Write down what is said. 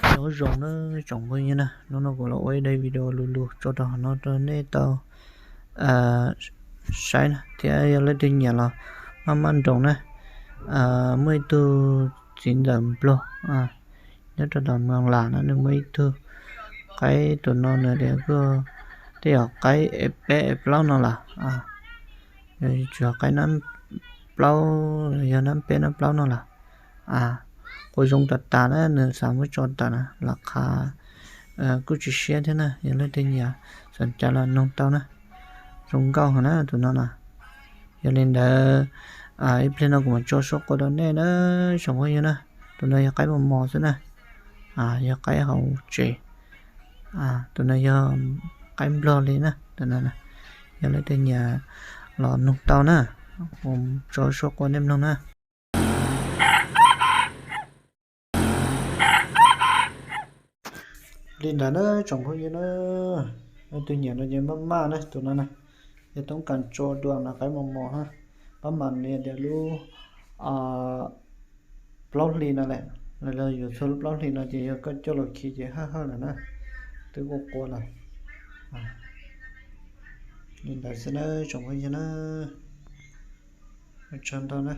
Nyob zoo na tsoom phooj ywg na, hnub no kuv los ua ib daim video lus lus tso rau hauv no rau nej tau saib na, thiab yog leej twg nyiam los maj maj nroos na. Muaj ib tug txiv ntxawm Nplog nyob rau tom Moos Las na, nws muaj ib tug qaib, tus no nws tias kuj tej yog qaib es peb es plaub no lawm, tsuas qaib nab plaub, yog nab peb nab plaub no lawm. Quas zoo tas tas na, nws xav muab tso tawm na, las qha kuj tsis siab thiab na, yog leej twg nyiam xav cav los noog tau na. Zoo nkauj heev na tus no na. Yog li ntawd ib pliag no kuv mam tso suab qua rau nej na tsoom phooj ywg na. Tus no yog qaib mos mos xwb na, yog qaib hauv tsev. Tus no yog qaib Nplog li na, tus no na. Yog leej twg nyiam los noog tau na, kuv tso suab qua nej mloog na. Li ntawd na tsoom phooj ywg na, leej twg nyiam no ces maj maj na, tus no na, yog toob kas tso dua no qaib mos mos na, pab mam li tias lub plaub hlis no lawm, los yog yuav txog lub plaub hlis no ces yog koj coj los khi ces haj haj lawm na, twb qua qua lawm. Li ntawd xwb na tsoom phooj ywg na, ua tsaug ntau na.